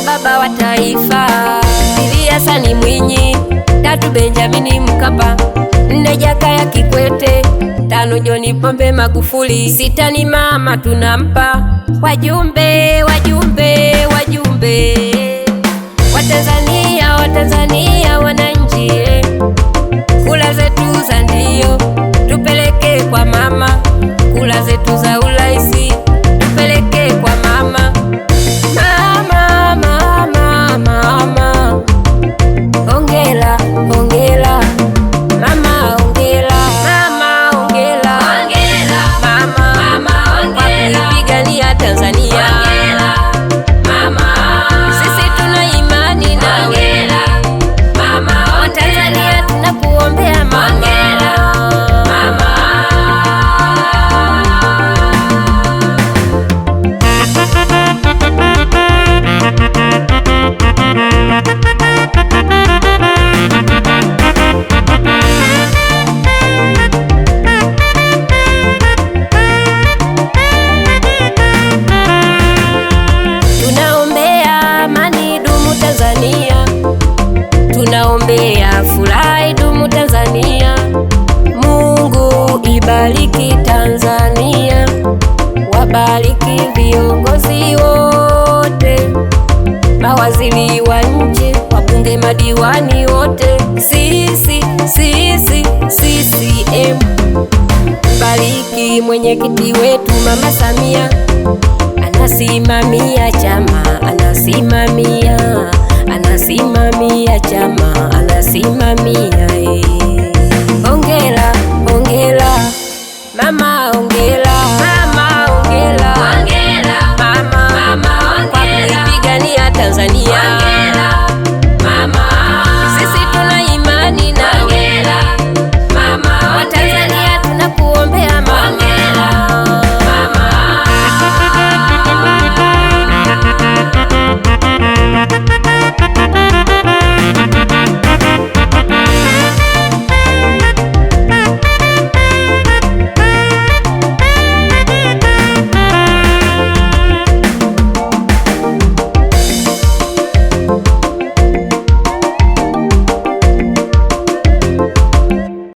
Baba wa taifa. Pili Hassan Mwinyi, tatu Benjamini Mkapa, nne Jakaya Kikwete, tano John Pombe Magufuli, sita ni mama tunampa. Wajumbe, wajumbe, wajumbe, Watanzania, Watanzania, wananchi, kula zetu za ndio tupeleke kwa mama, kula zetu za uraisi tupeleke kwa mama. Mama, mama, mama, hongera, hongera, mama, hongera, mama, hongera, Hongera, mama, mama, hongera. kwa kuipigania Tanzania. Hongera, mama. Sisi tuna imani nawe. Hongera, mama, Tanzania hongera. tunakuombea mama. Hongera, mama. Tunaombea amani idumu Tanzania, tunaombea furaha idumu Tanzania. Mungu ibariki Tanzania, wabariki viongozi wote, mawaziri wa nchi, wabunge, madiwani wote. Sisi sisi CCM, bariki mwenyekiti wetu Mama Samia, anasimamia chama, anasimamia.